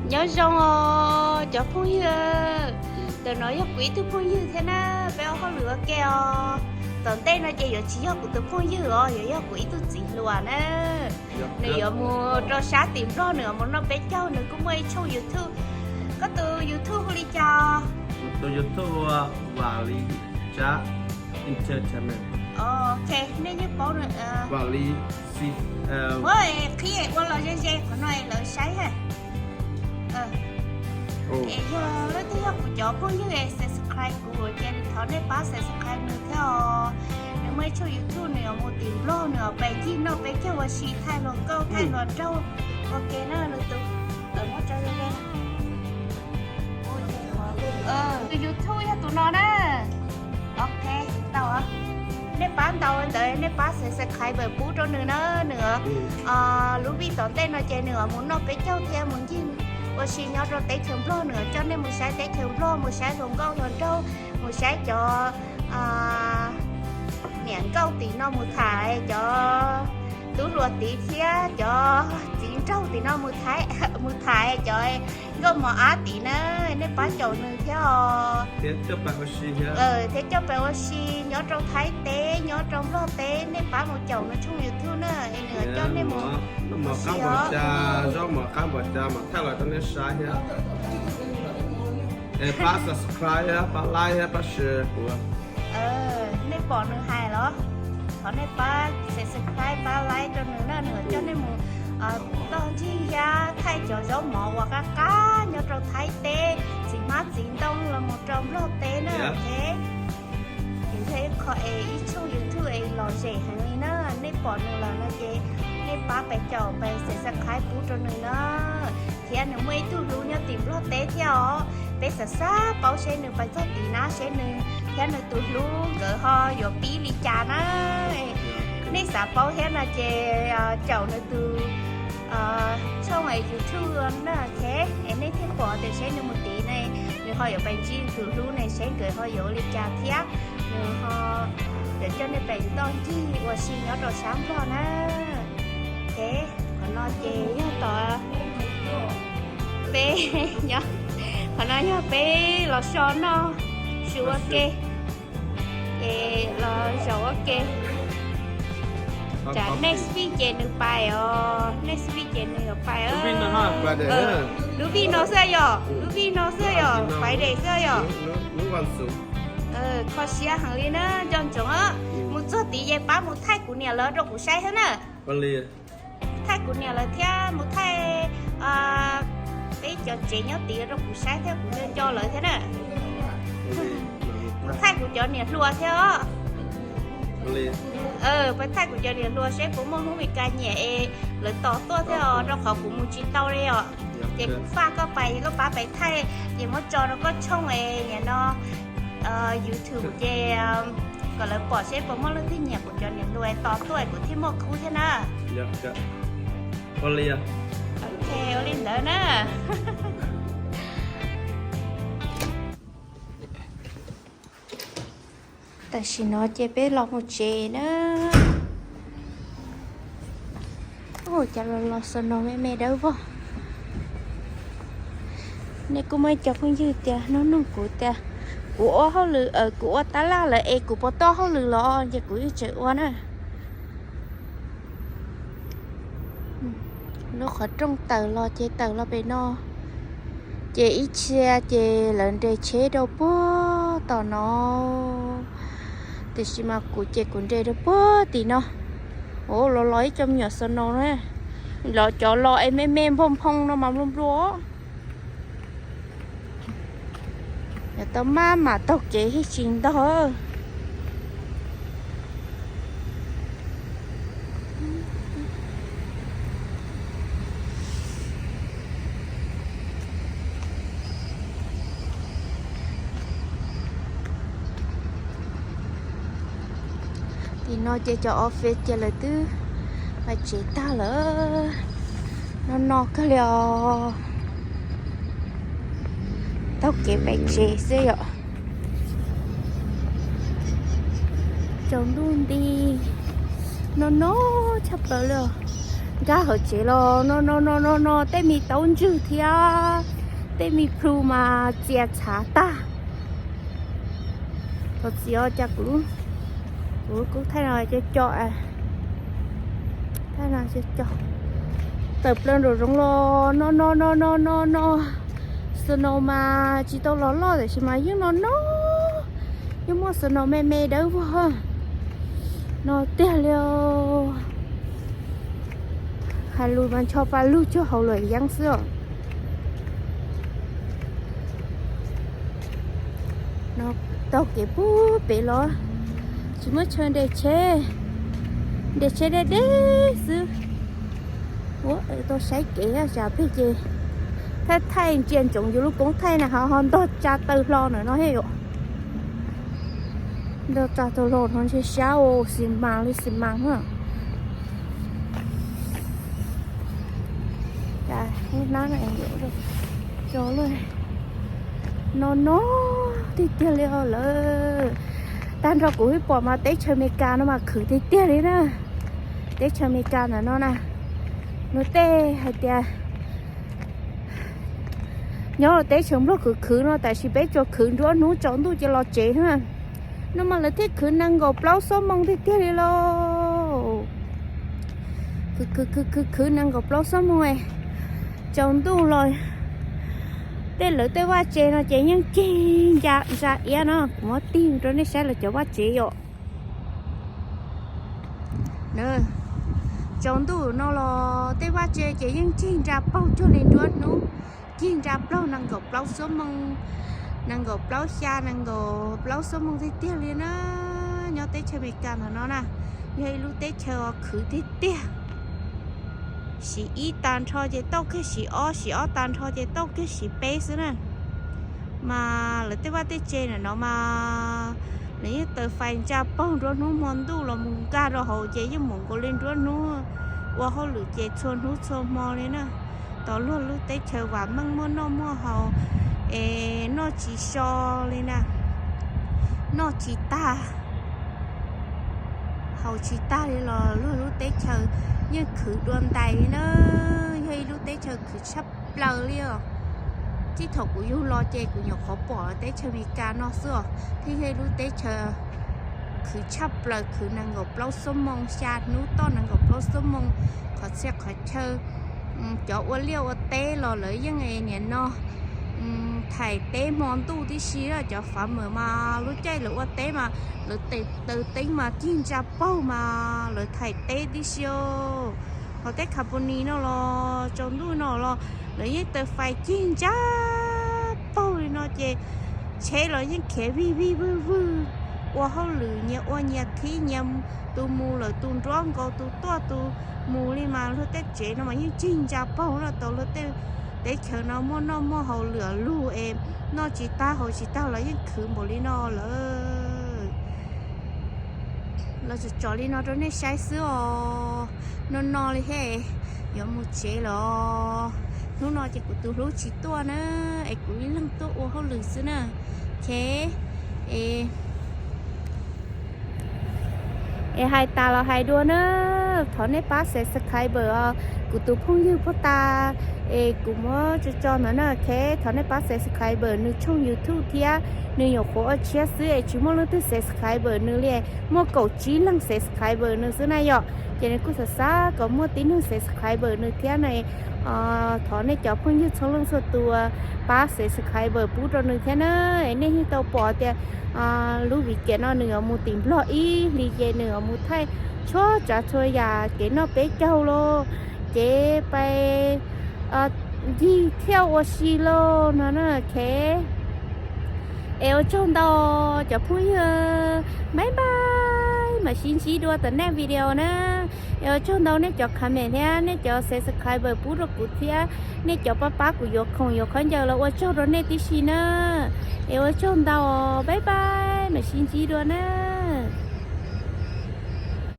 Nyob zoo os cov phooj ywg, ntawm no yog kuv ib tug phooj ywg thiab na, peb ua hauj lwm ua ke os. Tom ntej no ces yuav tsis yog kuv tus phooj ywg os, yuav yog kuv ib tug txiv hluas na. Nws yuav mus rau sab tim Nplog, nws yuav mus noj peb caug, nws kuj muaj ib tshooj YouTube. Koj tus YouTube hu li cas? Tus YouTube hu ua Vam Lis Tsab Entertainment. Ok, nej yeej paub. Vam Lis, qhib ua los ze ze qhov no lawv saib ha. Es yog leej twg yog kuv cov phooj ywg subscribe kuv ces thov nej pab subscribe nws thiab os. Nws muaj ib tshooj YouTube, nws yuav mus tim Nplog, nws yuav pais ncig noj peb caug ua si, thaij hluas nkauj thaij hluas nraug ua ke na. Nws tus, tus YouTube yog tus no na. Ok, tau. Nej pab ntaus ntawd, nej pab subscribe pub rau nws na. Nws lub vij tom ntej no ces nws yuav mus noj peb caug thiab mus ncig ua si nyob rau teb chaws Nplog. Nws yuav coj nej mus saib teb chaws Nplog, mus saib hluas nkauj hluas nraug, mus saib cov niam nkauj tim no mus tham cov tub hluas tid thiab cov txiv nraug tim no mus tham cov nkauj mos ab tid na. Nej pab caum nws thiab os. Thiab coj pais ua si nyob rau Thaib teb, nyob rau Nplog teb, nej pab mus caum nws tshooj YouTube na, es nws coj nej mus ua si os. Zaub mos qab npaum cas mas thaij los rau nej saib thiab. Es pab subscribe thiab pab like thiab pab share kuv. Nej pom nws hais los, thov nej pab subscribe pab like rau nws na, nws coj nej mus toj ncig thiab thaij cov zaub mov uas qab qab nyob rau Thaib teb, txiv hmab txiv ntoo los mus rau Nplog teb na. Nws yog ib qho es ib tshooj YouTube es lom zem heev li na. Nej pom nws lawm no ces nej pab pais caum pais subscribe pub rau nws na. Thiab nws muaj ib tug hlub nyob tim Nplog teb thiab os. Peb xav xav paub seb nws pais txog tid na, seb nws thiab nws tus hlub nkawd ho yuav pib li cas na. Nej xav paub thiab no ces caum nws tus tshooj YouTube na, es nej thiaj pom tias seb nws mus tid ne, nws ho yuav pais ntsib tus hlub ne, seb nkawd ho yuav ua li cas thiab. Nws ho yuav coj nej pais toj ncig ua si nyob rau sab Nplog na. Qhov no ces yog tom peb, qhov no yog peb los so noj su ua ke, es los zaum ua ke. Tsam next week ces nws pais os, next week ces nws yuav pais. Lub vij no xwb yog, lub vij no xwb yog, Friday xwb yog. Kho siab heev li na, nco ntsoov. Mus txog tid ces pab mus thaij kuv niam lawv rau kuv saib thiab na. Thaij kuv niam lawv thiab mus thaij peb cov tsev nyob tid rau kuv saib thiab, kuv nco nco lawv thiab na. Mus thaij kuv cov niam hluas thiab os. Pab thaij kuv cov niam hluas seb puas muaj hnub Mes Kas nyiam es lawv tos tuaj thiab os, rau qhov kuv mus tsis tau li os. Ces kuv faj koj pais, koj pab pais thaij, ces muab tso rau koj tshooj es no YouTube ces kom lawv pom seb puas muaj leej twg nyiam kuv cov niam hluas tos tuaj kuv thiaj muaj khub thiab na. Ok, ua li ntawd na. Tam sim no ces peb los mus tsev na. Cas los los snow me me dawb vog. Nej kuj muaj ib co phooj ywg tias hnub nug kuv tias kuv ua hauj lwm, kuv ua tab laj lawm es kuv puas tau hauj lwm los, ces kuv yeej tseem ua na. Lub qhov rooj tawm los ces tawm los pem no, ces ib txhia ces lawv nres tsheb rau puag tom no, tiam sis mas kuv ces kuv nres rau puag tim no. Los los ib co me nyuam snow na, los cov los es me me npog nphoo no mas nplua nplua. Yog tau maj mam taug kev thiaj tsis ntog. Tim no ces cov office ces lawv twb pais tsev tag lawm. No no kawg li os. Taug kev pais tsev xwb yom. Tsaus ntuj nti, no no tshaj plaws li os. Nkag hauv tsev los no no no no no tej me taub ntswg thiab tej me plhu mas txias txhav tag. Thov txim os, cas kuv, kuv kuj thaij no co co, thaij no co co. Tawm plaws nraum zoov los no no no no no no. Snow mas tsis tau los loj tiam sis mas yeej no no, yeej muaj snow me me dawb vog no tiag li. Hais lus mas ncho pa lug cuag hauv luam yeeb xwb os. No taug kev puag pem los, tsis muaj chaw nres tsheb, nres tsheb deb deb xwb. Ua tau saib kev tsam plig ces thaij thaij ntsia ntsoov yus lub koob thaij na ho ho ntog tsa taw hlo ntawm no thiab yom. Ntog tsa taw hlo no ntshe sab ua xi mas li xi mas na. Cas hnab no, no no tiag tiag li os lawm. Tag nrho kuv pom mas teb chaws Amelikas no mas khwv tiag tiag li na. Teb chaws Amelikas ntawm no na, luag tej hais tias nyob teb chaws Nplog khwv khwv no tab sis peb tsuas khwv nruab hnub tsaus ntuj ces los tsev na. No mas lawv thiaj khwv nees nkaum plaub xuab moos tiag tiag li lauj. Khwv khwv khwv khwv nees nkaum plaub xuab moos tsaus ntuj los. Tej lawv tej vaj tse no ces yeej cig ntsa iab no, kuv muab tig rau nej saib lawv cov vaj tsev yom. Tsaus ntuj no los tej vaj tse ces yeej cig ntsa paug cuag li nruab hnub, cig ntsa plaug nees nkaum plaub xuab moos, nees nkaum plaub xya nees nkaum plaub xuab moos tiag tiag li na. Nyob teb chaws Amelikas ntawm no na, yog ib lub teb chaws uas khwv tiag tiag. Siv ib tag nrho ces tauj kiag siv ob, siv ob tag nrho ces tauj kiag siv peb xwb na. Mas lawv tej vaj tej tse ntawm no mas lawv yeej taws fais ntsa paug nruab hnub hmo ntuj los mus nkag rau hauv ces yeej mus nkaus li nruab hnub ua hauj lwm ces txhua hnub txhua hmo li na. Tau luag lub teb chaws vam meej muaj noj muaj haus es noj tsis so li na, noj tsis tag, haus tsis tag li los luag lub teb chaws yeej khwv dua ntais li na. Yog ib lub teb chaws khwv tshaj plaws li os. Txij thaum kuv yug los ces kuv nyuam qhuav pom teb chaws Amelikas no xwb os, thiaj yog ib lub teb chaws khwv tshaj plaws, khwv nees nkaum plaub xuab moos, xya hnub toj nees nkaum plaub xuab moos, qhov txhia qhov chaw. Cov ua liaj ua teb los lawv yeej niam no thaim teb hmo ntuj tib si, cov farmer mas lub caij lawv ua teb mas lawv taws teeb mas cig ntsa paug mas lawv thaim teb tib si. Hos tej company no los tsaus ntuj no los lawv yeej taws fais cig ntsa paug li no ces tsheb los yeej khiav vig vig vwg vwg ua hauj lwm, nyias ua nyias thib, nyias tus mus lawm tus nruab nkaus, tus tuaj tus mus li mas luag tej tsev no mas yeej cig ntsa paug no. Tau luag tej teb chaws no muaj noj muaj haus lwm lug es noj tsis tag haus tsis tag los yeej khwv npaum li no lawm. Los tsom tsom li no rau nej saib xwb os. No no li thiab, yuav mus tsev los hnub no ces kuv tus hlub tsis tuaj na, es kuv ib leeg tuaj ua hauj lwm xwb na. Ces es Es hais tas los hais dua na, thov nej pab subscribe os, kuv tus phooj ywg puag ta es kuv muab tso tso ntawd na, ok, thov nej pab subscribe nws tshooj YouTube thiab, nws nyuam qhuav ua tshiab xwb es tsis muaj leej twg subscribe nws li, muaj kaum tsib leeg subscribe nws xwb na yom, ces nws kuj xav xav kom muaj tib neeg subscribe nws thiab na. Thov nej cov phooj ywg txhua leej txhua tus pab subscribe pub rau nws thiab na. Es nej yeej tau pom tias lub video no nws yuav mus tim Nplog ib hlis ces nws yuav mus thaij tshuab tsav txhua yam kev noj peb caug lauj, ces pais ncig thiaj ua si lauj no na, ok. Es ua tsaug ntau cov phooj ywg, bye bye, mam sib ntsib dua tom next video na. Es ua tsaug ntau nej cov comment thiab nej cov subscribe pub rau kuv thiab, nej cov pab pab kuv yuav khoom yuav khaub ncaws los ua tsaug rau nej tib si na. Es ua tsaug ntau, bye bye, mam sib ntsib dua na.